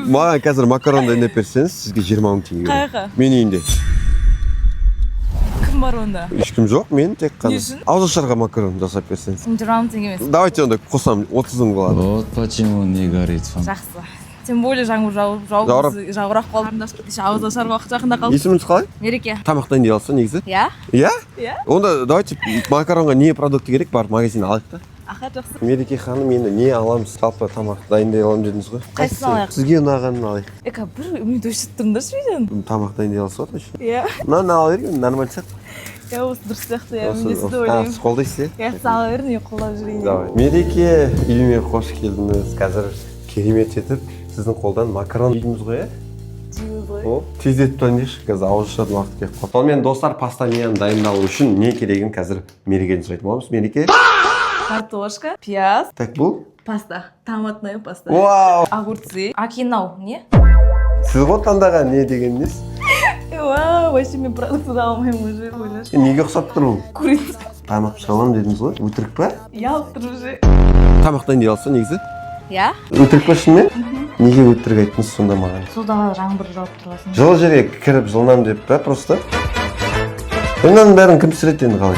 Маған қазір макарон дайындап берсеңіз, сізге 20 000 теңге беремін. Қай жаққа? Мен үйімде. Кім бар онда? Ешкім жоқ, мен тек қана. Не үшін? Ауызашарға макарон жасап берсеңіз. 20 000 теңге емес. Давайте онда қосамын, 30 000 болады. Вот почему не горит фон. Жақсы, тем более жаңбыр жауып Жаурап. жауып, жаурап қалды. Қарындас кетті, ауызашар уақыт жақында қалды. Есіміңіз қалай? Мереке. Тамақ дайындай алса негізі? Иә. Иә. Иә. Онда давайте, макаронға не продукты керек, барып магазиннен алайық та. Аха, жақсы. Мереке ханым, енді не аламыз? Жалпы тамақ дайындай аламын дедіңіз ғой. Қайсысын алайық? Сізге ұнағанын алайық. Эка, бір минут өшіріп тұрыңдаршы үйден. Тамақ дайындай алса ғой точно. Иә. Мынаны ала берейік, нормально сияқты. Иә, осы дұрыс сияқты, иә. Осы- Мен де сізді осы- а, ойлаймын. Сіз қолдайсыз, иә? Иә, сіз ала берің, мен қолдап жүрейін. Давай. Мереке, үйіме қош келдіңіз. Қазір керемет етіп сіздің қолдан макарон жейміз ғой, иә? Жейміз ғой. О, тездетіп дайындайықшы, қазір ауыз ашатын уақыт келіп қалды. Сонымен, достар, паста мияны дайындалу үшін не керегін қазір Мерекеден сұрайтын боламыз. Мереке. Картошка, пияз. Так, бұл? Паста, томатная паста. Вау! Огурцы. Акинау не? Сіз ғой таңдаған, не деген несі? Вау, вообще мен продукты да алмаймын уже, ойлашы. Неге ұқсап тұр бұл? Курица. Тамақ пісіре аламын дедіңіз ғой, өтірік па? Ұялып тұр уже. Тамақ дайындай алса негізі? Иә. Өтірік па шынымен? Неге өтірік айттыңыз сонда маған? Сол далада жаңбыр жауып тұрғасын. Жылы жерге кіріп жылынамын деп па просто? Мынаның бәрін кім пісіреді енді, қалай?